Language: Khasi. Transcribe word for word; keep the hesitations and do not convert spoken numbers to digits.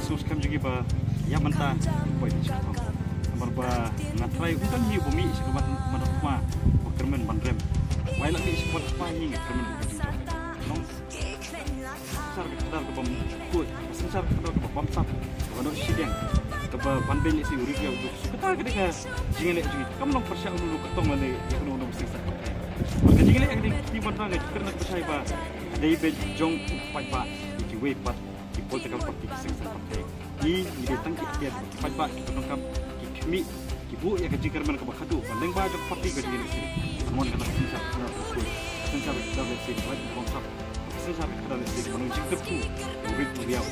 Sngewskhem jong ngi ba ïa mynta poi sha kham. Namar ba nga trai u tang hi ba mih sha ka ban ban kma ba kyrmen ban rem. Wai la mih sha ka ban kma hi nga kyrmen ban jingthoh. Nong sar ka khadar ka bam kut, sar ka khadar ka bam tap, ka ban shiliang, ka ba ban bel isi uri ka juk. Kata ka dei ka jingïaleh jong ngi. Kam long pyrshah ulu ka tong lane ïa kano nong sing sar. Ka jingïaleh ka dei ki ban rang ka kyrna ka shai ba dei ba jong u paidbah ïa kiwei pat ki political party ki seng seng party. Ngi ngi dei tang ki atiat ki paidbah ki paidbah ki khmih ki buh ïa ka jingkyrmen kaba khadduh ba lyngba jong party ka jingïaleh sing. Ka mon ka na sing sar ka na sing sar ka na sing ba sing sar ka na sing ba nong jingkyrkhu. Rit riaw.